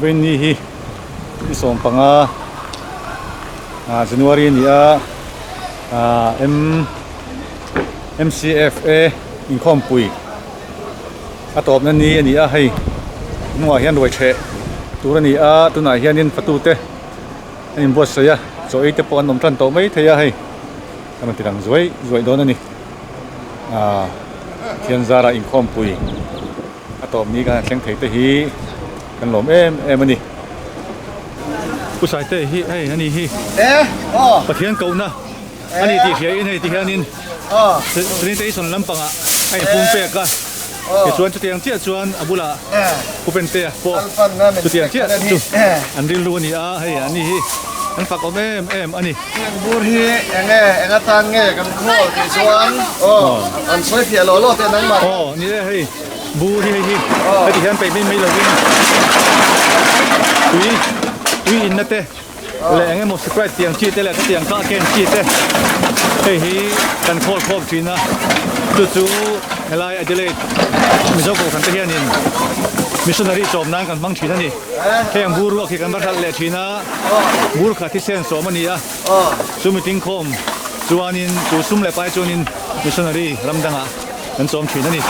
Vawiin ni hi ni 15 ah January a ni a ah M M_C_F_A inkhawmpui a tawpna ni a ni a hei hnungah hian ruai ṭheh tur a ni a tunah hianin fatute an inbuatsaih a chaw ei te pawh an awm tan tawh mai thei a hei a rawn ti lang zuai zuai dawn a ni ah Pathian zara inkhawmpui a tawp ni kan han thleng thei te hi kan lawm em em a ni. Pu Saite hi hei a ni hi Pathian kohna a ni tih hria in hei ti hianin Sriniteison lampangah a inpum pek a tichuan chutiang chiah chuan a bulah Pu Pentea pawh chutiang chiah chu an rilru a ni a hei an ni hi an fak awm em em a ni. Heng bur hi enge eng atan nge kan khawl tih chuan aw an sawi fiah law law teh nangmah. Aw ni e hei bur hi hei hi heti hian peih mai mai lovin tui tui inna te leh eng emaw sprite tiang chi te leh khatiang kah ken chi te hei hi kan khawl khawm thin a chu chu helai Adelaide Mizo Kohhran te hianin missionary chawm nan kan hmang thin a ni heng bur ruak hi kan va hralh leh thin a bur khat hi sen sawm a ni a chu meeting khawm chuanin chu sum leh pai chuanin missionary ram dangah kan chawm thin a ni.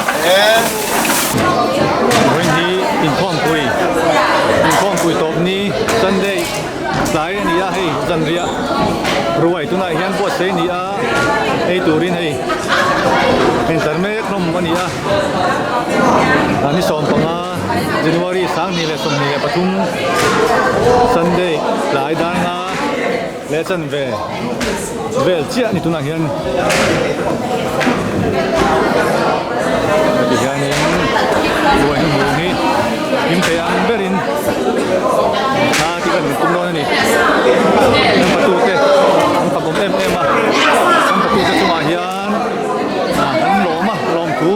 Vawiin hi inkhawmpui inkhawmpui tawp ni Sunday tlai a ni a hei zanriah ruai tunah hian buatsaih a ni a ei turin hei inzar mek hlawm a ni a ah ni 15 January 2023 Sunday tlai dan nga leh chanve vel chiah a ni tunah hian heti hianin ruai hnuhnung hi hlim thei ang berin thla tih kan tum dawn a ni an patute an fakawm em em a an patute chungah hian ah an lawm a lawmthu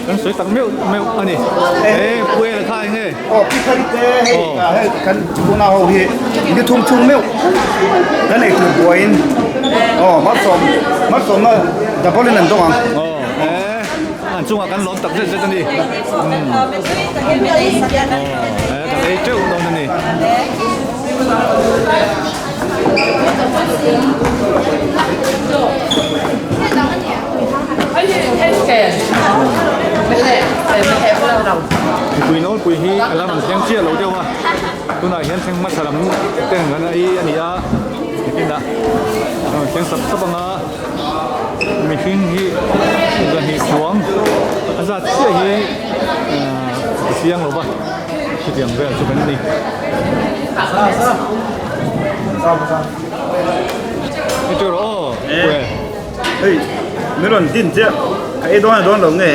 kan sawi tak meuh meuh a ni he puela kha eng nge. Aw pi phei te hei hei kan unau ho hi ni thum chhung meuh kan ei tur buaiin aw malsawm malsawmna double in an dawng ang. Aw e an chungah kan lawm tak zet zet a ni aw e kan ei teuh dawn a ni. Mipui nawlpui hi a lam an thleng chiah lo deuh a, tunah hian thleng hmasa lam ten an ei a ni a, nikinah a rawn thleng sap sap ang a, mihring hi zahnih chuang a zat chiah hi ahh a chiang lo va, chutiang vel chu kan ni. Hei rawh aw Hei min rawn din chiah ka ei dawn a dawn lo nge.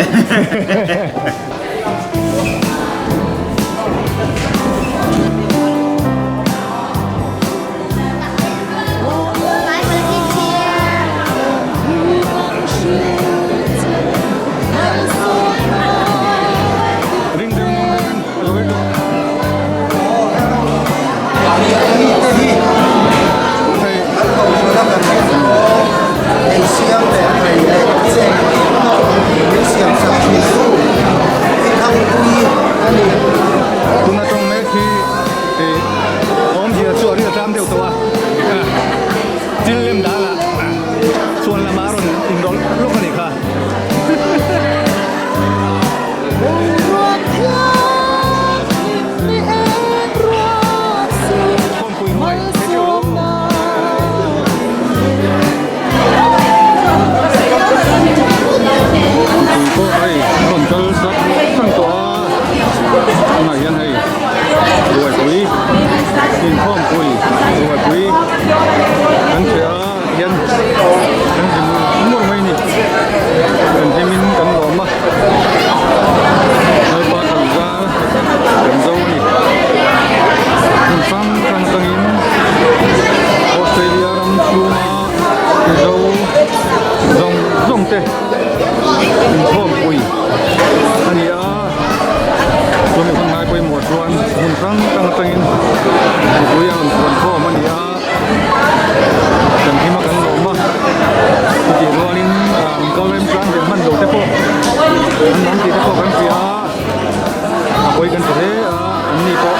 Tuna tawng mek hi ih awmzia chu a ri a tlam deuh tawh a thil lem danah chhuan lamah a rawn inrawlh lawk a nih kha. Mipui pawh hei an rawn kal zat sang tawh a tunah hian hei ruaipui inkhawmpui ruaipui kan hreh a hian kan hlim ngur mai a ni kan hlimin kan lawm a Lalpa kal zar kan zo a ni hmun hrang hrang atangin Australia ram chhunga Mizo zawng zawng te inkhawmpui a ni a chumi hun ngai pawimawh chuan hmun hrang hrang atangin mipui a rawn fuan khawm a ni a kan hlim a kan lawm a chutih rualin an kal rem tlang ve hman lo te pawh an awm tih te pawh kan hria a a pawi kan ti hle a an ni pawh.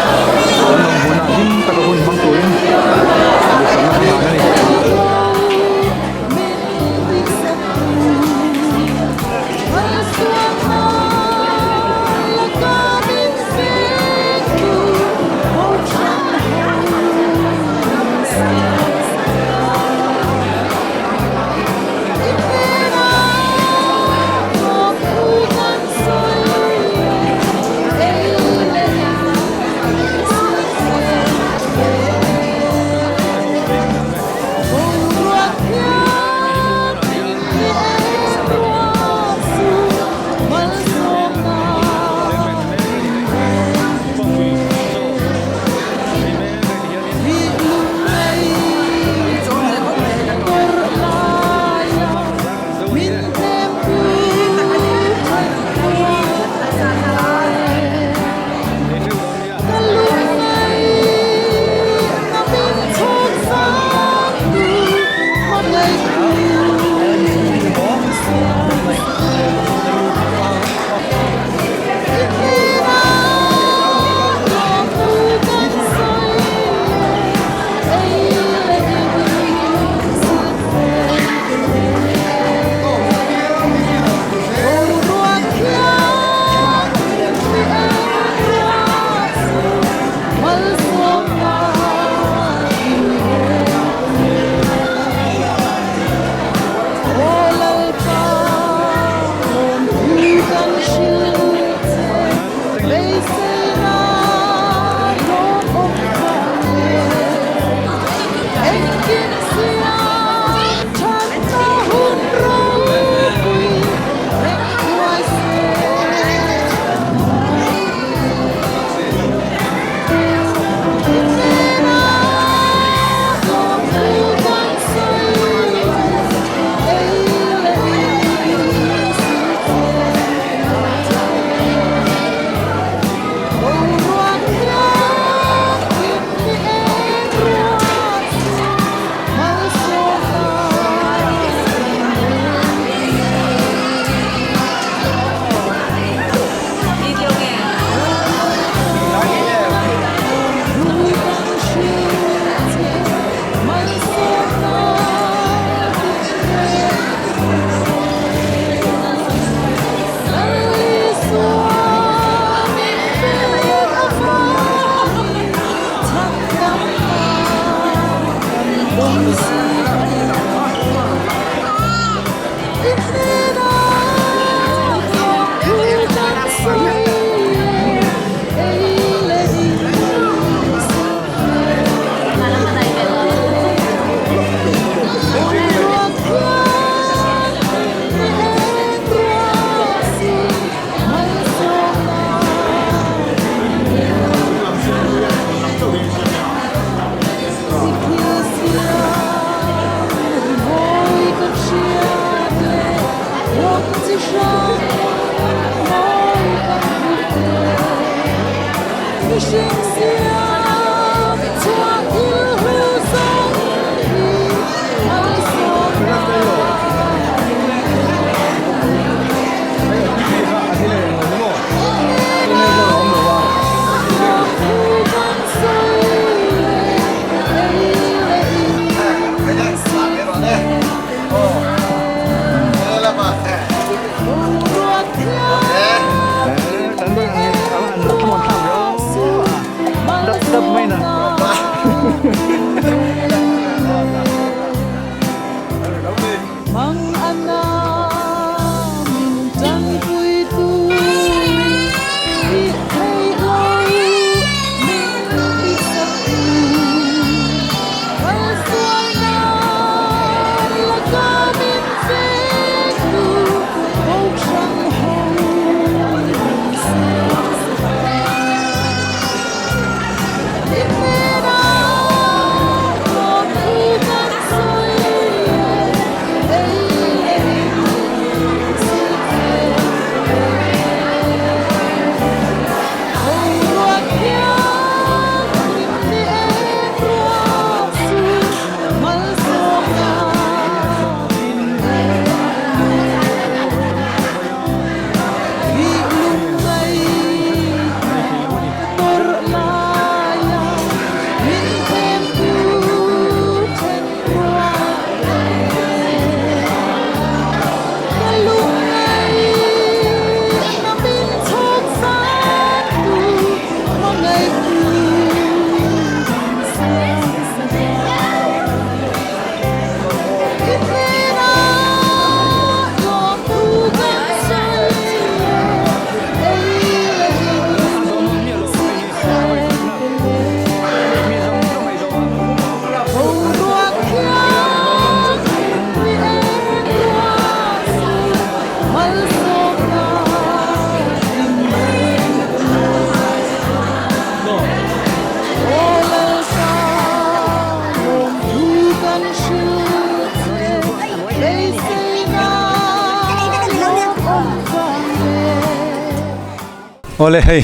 Awle hei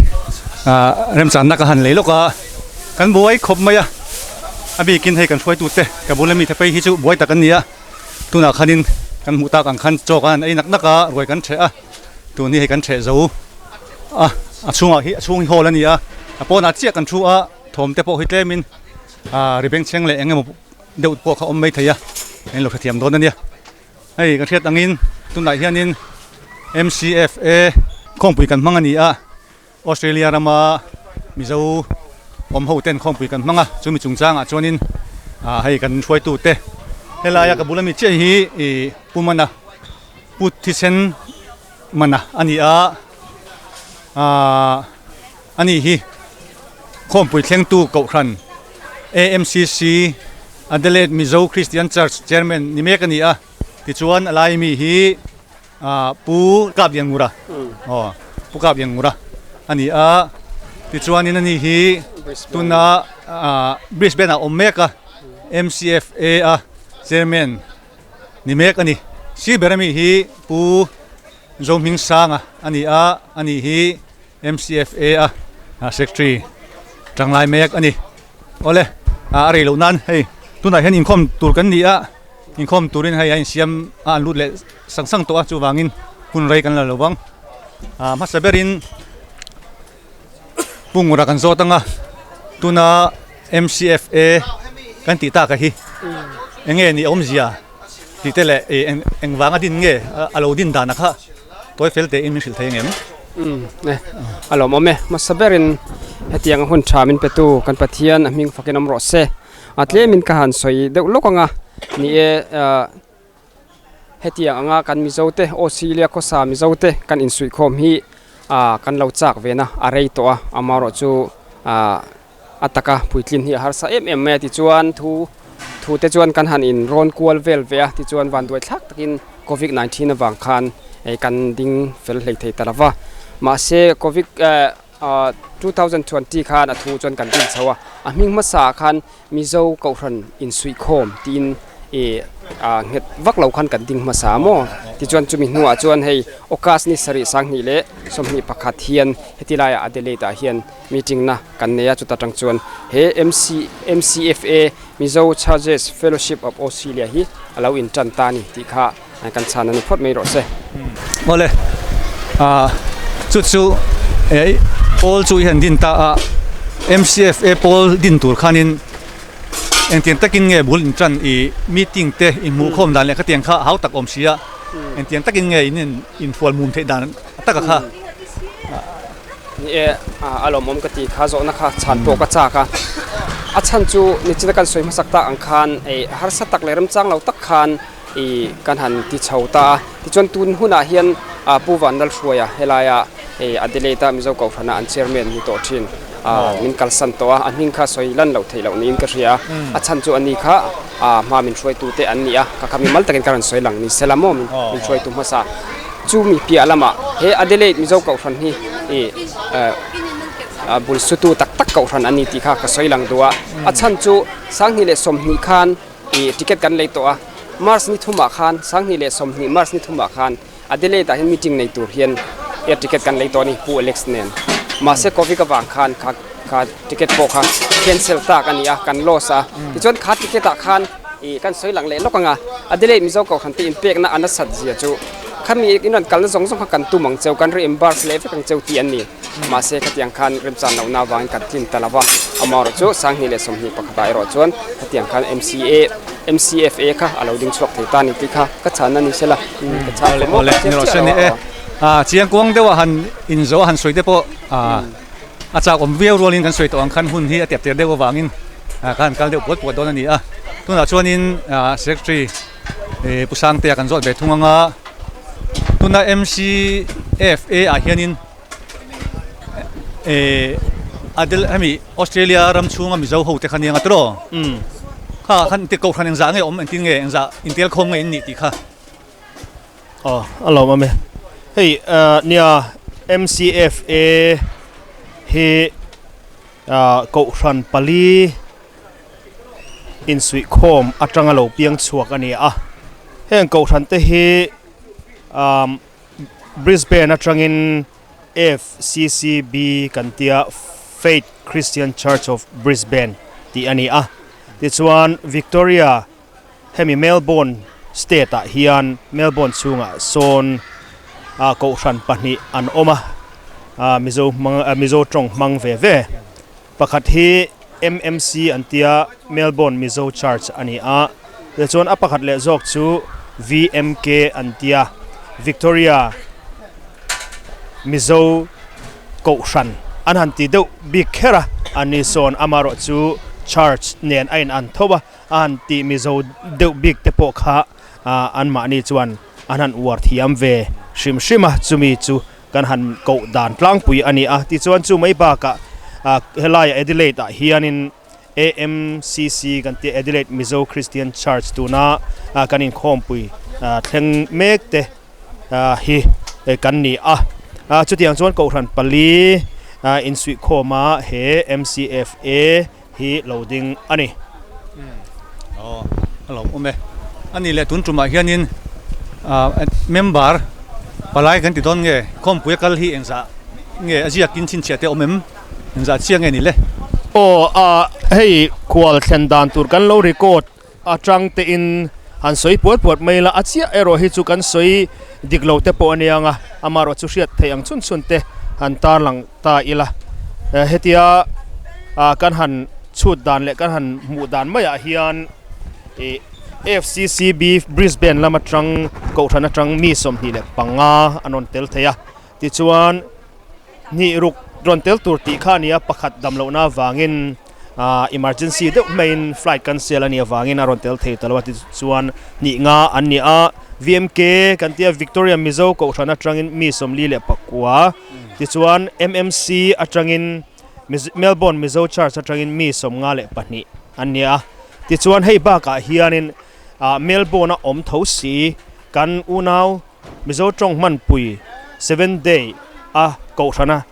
ah remchanna ka han lei lawk a kan buai khawp mai a a bikin hei kan hruaitute ka bula mite phei hi chu buai tak an ni a tunah khanin kan hmuh tak ang khan chaw khan ei nak nak a ruai kan ṭheh a tun hi hei kan ṭheh zo a a chhungah hi a chhung hi hall a ni a a pawnah chiah kan thu a thawm te pawh hi tlemin ah ri bengchheng leh eng emaw deuh pawh kha awm mai thei a eng lo hrethiam dawn a nia hei kan hriat angin tunah hianin M_C_F_A khawngpui kan hmang a ni a Australia rama Mizo awm ho ten khawngpui kan hmang a chumi chungchangah chuanin ah hei kan hruaitu te helaia ka bula mi chiah hi ih Pu Mana Pu Thisen Mana a ni a ah a ni hi khawmpui thlengtu Kohhran AMCC Adelaide Mizo Christian Church Chairman ni mek a ni a tichuan a lai mi hi ah Pu Kaplianngura aw Pu Kaplianngura a ni a tichuanin ani hi tuna ah Brisbane ah awm mek a M_C_F_A a Chairman ni mek a ni si ber ami hi Pu Zohmingsanga a ni a ani hi M_C_F_A a secretary tanglai mek a ni awle a rei loh nan hei tunah hian inkhawm tur kan ni a inkhawm turin hei a insiam a an lut leh sang sang tawh a chuvangin hun rei kan la lo vang ah hmasa berin Pungura kan zawt anga tuna M_C_F_A kan tih tak a hi eng nge ni awmzia tih te leh ih eng eng vanga din nge a lo din dan a kha tawi fel tein min hrilh thei ang em? Umm e a lawmawm e hmasa berin hetiang hun tha min petu kan Pathian a hming fakin awm rawh se. A tlemin ka han sawi deuh lawk ang a, ni e hetiang anga kan Mizo te Australia khawsa Mizo te kan insuihkhawm hi kan lo chak ve na a rei tawh a, amaherawhchu a taka puitlin hi a harsa em em mai a tichuan thu thu te chuan kan han in rawn kual vel ve a tichuan vanduai thlak takin covid 19 avang khan kan ding fel hlei thei ta lo va mahse covid eh 2020 khan a thu chuan kan din chho a a hming hmasa ah khan Mizo Kohhran insuihkhawm tiin ih ah nghet vak lo khan kan ding hmasa a maw tichuan chumi hnuah chuan hei August ni sarih sanghnih leh 21 hian heti laiah Adelaide ah hian meeting na kan nei a chuta tang chuan he MC MCFA Mizo Churches Fellowship of Australia hi a lo in tan ta a ni tih kha kan chhan a ni phawt mai rawh se. Awle ah chu chu eh pawl chu i han din ta a MCFA pawl din tur khanin engtiang takin nge bul in tan i meeting te i hmuh khawm dan leh khatiang kha hau tak awm si a engtiang takin nge in infual mum theih dan taka kha. Ni e, a lawmawm ka ti kha zawhna kha chhan pawh ka chak a, a chhan chu nichina kan sawi hmasak tak ang khan harsa tak leh remchang lo tak khan ih kan han ti chho ta a, tichuan tun hunah hian Pu Vanlalhruaia helaia Adelaide a Mizo Kohhrana an chairman ni tawh thin min kalsan tawh a, a hming kha sawi lan loh theih loh niin ka hria a, a chhan chu ani kha hma min hruaitute an ni a, ka kha mimal takin ka rawn sawi lang ni sela maw min hruaitu hmasa. Chu mi piah lamah he Adelaide Mizo Kohhran hi ih bul sutu tak tak Kohhran a ni tih kha ka sawi lang duh a. A chhan chu 2020 khan ih ticket kan lei tawh a, March ni thumah khan 2020 March ni thumah khan Adelaide ah hian meeting nei tur hian air ticket kan lei tawh a ni Pu Alex nen. Mahse Covid avang khan kha kha ticket pawh kha cancel tak a ni a, kan loss a. Tichuan kha ticket ah khan ih kan sawi lang leh lawk ang a, Adelaide Mizo Kohhran te inpekna a nasat zia chu khami in rawn kalna zawng zawng kha kan tum ang cheu, kan reimburse leh vek ang cheu tih an ni. Mahse khatiang khan remchan lohna avangin kan tlin ta lo va, amaherawh chu 2021 ah erawh chuan khatiang khan MCA, MCFA kha a lo ding chhuak thei ta a ni tih kha ka chhanna ni sela ka chhan fawm awk a chiang chiah lo a. Chiang kuang deuha han inzawh a han sawi te pawh a chak awm viau rualin kan sawi tawh ang khan hun hi a tep tir deuh avangin ka han kal deuh puat puat dawn a ni a. Tunah chuanin Secretary Pu Sangtea kan zawt ve thung ang a, tuna MCFA ah hianin Adel hemi Australia ram chhunga Mizo ho te kha nia nga tiraw? Kha khan ti kohhran engzah nge awm engtin nge engzah intel khawm nge in nih tih kha. Aw a lawm awm e. Hei nia MCFA hi kohhran pali insuihkhawm atanga lo piang chhuak a ni a. Heng kohhran te hi Brisbane atangin FCCB kan tia Faith Christian Church of Brisbane tih a ni a. Tichuan Victoria hemi Melbourne state ah hian Melbourne chhungah sawn kohhran pahnih an awm a, Mizo hmang Mizo tawng hmang ve ve. Pakhat hi MMC an tia Melbourne Mizo Church a ni a, tichuan a pakhat leh zawk chu VMK an tia Victoria Mizo Kohhran an han ti deuh bik kher a, a ni sawn amaherawh chu Church nen a in an tho a, a han tih Mizo deuh bik te pawh kha anmahni chuan an han uar thiam ve hrim hrim a, chumi chu Kan han koh dan tlangpui a ni a, tichuan chu mai bakah helaiah Adelaide ah hianin AMCC kan tih Adelaide Mizo Christian Church tuna kan inkhawmpui thleng mek te hi kan ni a. Chutiang chuan Kohhran pali insuihkhawma he MCFA hi lo ding a ni. Aw a lo awm e. A nih leh tun tumah hianin member palai kan ti dawn nge khawmpui a kal hi engzah nge a ziakin chhinchhiah te a awm em? Engzah chiang nge ni le? Aw a hei khual thlen dan tur kan lo record atang tein han sawi puat puat mai la a chiah erawh hi chu kan sawi dik lo te pawh a nia ang a amaherawh chu hriat theih ang chhun chhun te han tarlang ta ila hetia ah kan han chhut dan leh kan han hmuh dan maiah hian ih F_C_C_B Brisbane lam atang kohhran atang mi 25 an rawn tel thei a tichuan hnih ruk rawn tel tur tih kha a ni a pakhat dam lohna avangin. Emergency deuh maiin flight cancel a nih avangin a rawn tel thei ta lo a tichuan hnih nga an ni a, VMK kan tia Victoria Mizo Kohhran atangin mi 44 tichuan MMC atangin Melbourne Mizo Church atangin mi 52 an ni a, tichuan hei bakah hianin Melbourne a awm tho si kan unau Mizo tawng hmanpui Seventh Day a Kohhrana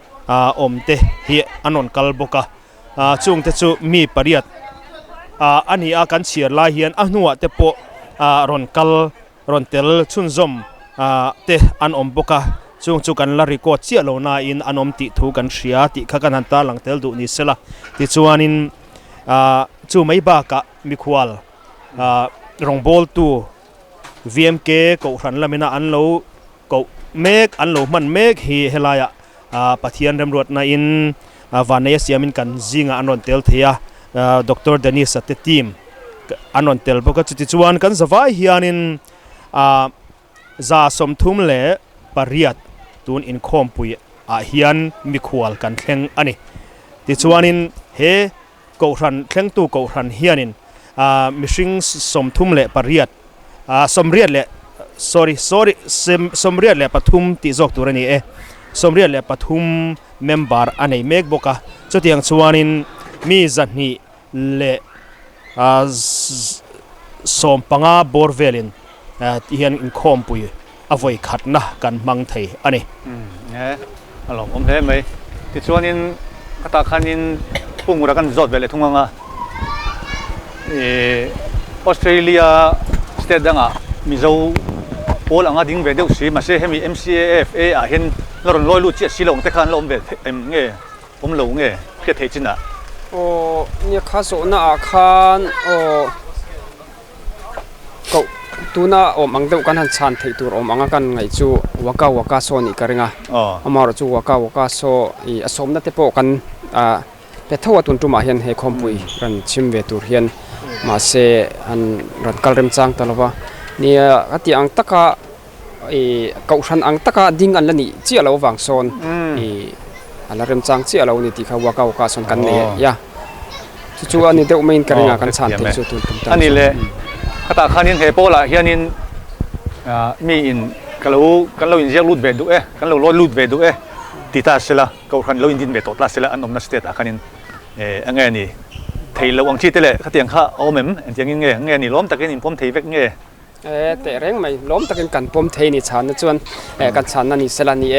awm te hi an rawn kal bawk a. Chungte chu mi pariat a ni a, kan chhiar lai hian a hnuah te pawh rawn kal rawn tel chhunzawm te an awm bawk a, chung chu kan la record chiah lo nain an awm tih thu kan hria tih kha kan han tarlang tel duh ni sela. Tichuanin chu mai bakah mikhual rawngbawltu VMK Kohhran lamina an lo koh mek, an lo hman mek hi helaiah Pathian remruatna in Vanneia siamin kan zingah an rawn tel thei a, Doctor Dennis-a te team an rawn tel bawk a, chutichuan kan zavai hianin 38 tun inkhawmpui ah hian mikhual kan thleng a ni. Tichuanin he Kohhran thlengtu Kohhran hianin mihring 38 sawmriat leh sorry sorry 83 tih zawk tur a ni e, 83 member a nei mek bawk a, chutiang chuanin mi 215 bawr velin ti hian inkhawmpui a vawi khatna kan hmang thei a ni. E, a lawmawm hle mai. Tichuanin ka tah khanin pungura kan zawt ve leh thung ang a, e, Australia state dangah Mizo pawl anga ding ve deuh si, mahse hemi MCAFA ah hian la rawn lawi lut chiah si lo ang te khan la awm ve em nge, awm lo nge hriat theih chinah? Aw, nia kha zawhna ah khan aw. Koh tuna awm ang deuh kan han chhan theih tur awm anga kan ngaih chu Waka Waka saw nih ka ring a, amaherawh chu Waka Waka saw ih a sawmna te pawh kan ah pe tho a tun tumah hian he khawmpui rawn chhim ve tur hian mahse han rawn kal remchang ta lo va, nia ka tih ang taka ih kohhran ang taka ding an la nih chiah loh avang sawn ih a la remchang chiah lo a ni tih kha Waka Waka sawn kan nei a chu chu a ni deuh maiin ka ring a kan chhan theih chu tun tum tan a ni le khatah khanin he pawlah hianin mi in ka lo kan lo inziak lut ve duh e kan lo lawi lut ve duh e ti ta sela kohhran lo indin ve tawh ta sela an awmna state ah khanin eng nge ni thei loh ang chi te leh khatiang kha a awm em engtiangin nge nge ni lawm takin inpawm thei vek nge. E teh reng mai, lawm takin kan pawm thei ni chhanna chuan eh kan chhanna ni sela ni e.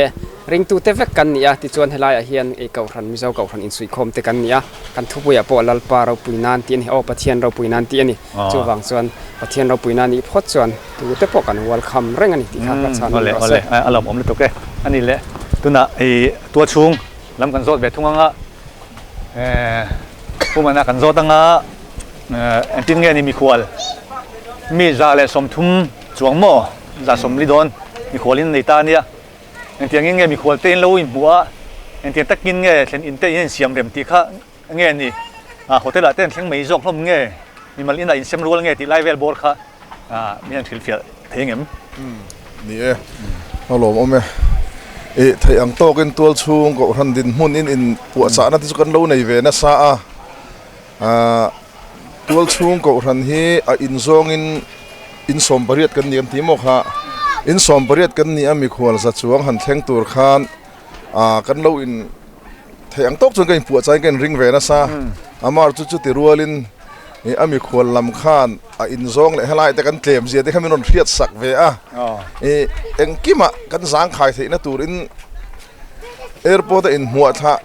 Ringtute vek kan ni a, tichuan helaiah hian ei Kohhran, Mizo Kohhran insuihkhawm te kan ni a, kan thupuiah pawh Lalpa ropui nan tih a ni, aw Pathian ropui nan tih a ni. Chuvang chuan Pathian ropui nan nih phawt chuan tute pawh kan welcome reng a ni tih kha ka chhan a ni rawh se. Awle awle, a lawmawm lutuk e. A ni le, tunah i tua chhung lam kan zawt ve thung anga, eh pumana kan zawt anga, Engtin nge ni mikhual mi 130 chuang maw 140 dawn mikhual in nei ta ania. Engtiangin nge mikhual te in lo inhmuh a, engtiang takin nge thlen in te in insiam rem tih kha nge ni hotel ah te an thleng mai zawk hlawm nge mimal inah insem rual nge tih lai vel bawr kha min han hrilhfiah thei angem? Ni e, a lawmawm e. Ih theih ang tawkin tual chhung kohhran dinhmun in inpuahchahna te chu kan lo nei ve nasa a. Ahh tual chhung kohhran hi a in zawngin in 80 kan ni an ti maw kha in 80 kan ni a mikhual za chuang han thleng tur khan ahh kan lo in theih ang tawk chuan ka inpuah chai ka inring ve nasa amar chu chuti rualin ih a mikhual lam khan a in zawng leh helai te kan tlem zia te kha min rawn hriat sak ve a ih engkimah kan zangkhai theihna turin airport a inhmuah thlah.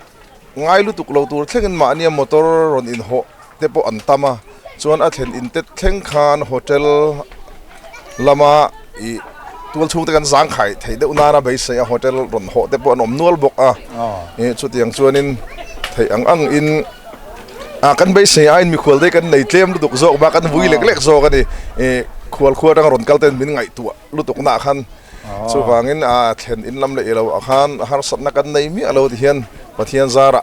Ngai lutuk lo tur thlengin mahnia motor rawn inhawh te pawh an tam a, chuan a thlen in te thleng khan hotel lama ih tual chhung te kan zangkhai theih deuh nana beisei a hotel rawn hawh te pawh an awm nual bawk a, ih chutiang chuanin theih ang ang in ah kan beisei aiin mikhual te kan nei tlem lutuk zawk bak an vui lek lek zawk a ni, ih khual khua atanga rawn kal ten min ngaihtuah lutuk nah khan. Chuvangin a thlen in lam leh i lo ah khan harsatna kan nei miah lo ti hian Pathian zarah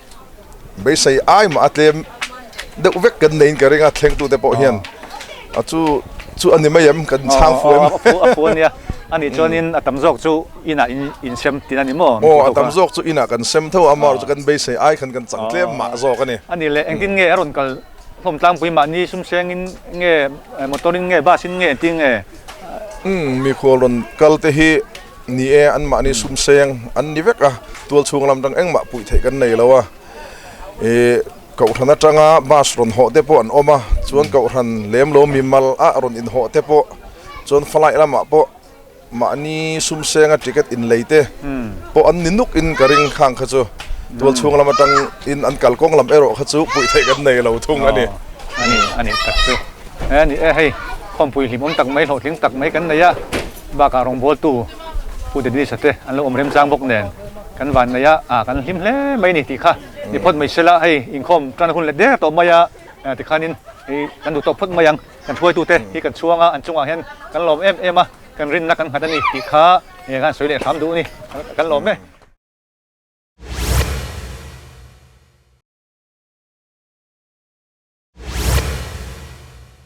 beisei ai mah a tlem deuh vek kan neiin ka ring a thlengtute pawh hian a chu chu a ni mai em kan chhang fu em. A fu a nia. A nih chuanin a tam zawk chu inah in insem tihna ni maw? Aw, a tam zawk chu inah kan sem tho a, amaherawhchu kan beisei ai khan kan chang tlem mah zawk a ni. A nih leh engtin nge a rawn kal hlawm tlangpui mahni sumsengin nge motor in nge bus in nge engtin nge? Umm, mikhual rawn kal te hi ni e, anmahni sumseng an ni vek a, tual chhung lam tang engmah puih theih kan nei lo a. Ih Kohhran atanga bus rawn hawh te pawh an awm a, chuan Kohhran lem lo mimal ah rawn inhawh te pawh chuan flight lamah pawh mahni sumsenga ticket inlei te pawh an ni nuk in ka ring khang kha chu tual chhung lam atang in an kalkawng lam erawh kha chu puih theih kan nei lo thung a ni. A ni a ni tak chu a ni e hei khawmpui hlimawm tak mai hlawhtling tak mai kan nei a bakah rawngbawltu Pu Dennis-a te an lo awm remchang bawk nen kan van nei a ah kan hlim hle mai a ni tih kha ni phawt mai sela hei inkhawm tan hun let der tawh mai a tikhanin hei kan duh tawh phawt mai ang kan hruaitute hi kan chhuang a an chungah hian kan lawm em em a kan rinna kan nghat a ni tih kha kan sawi leh hram duh a ni kan lawm e.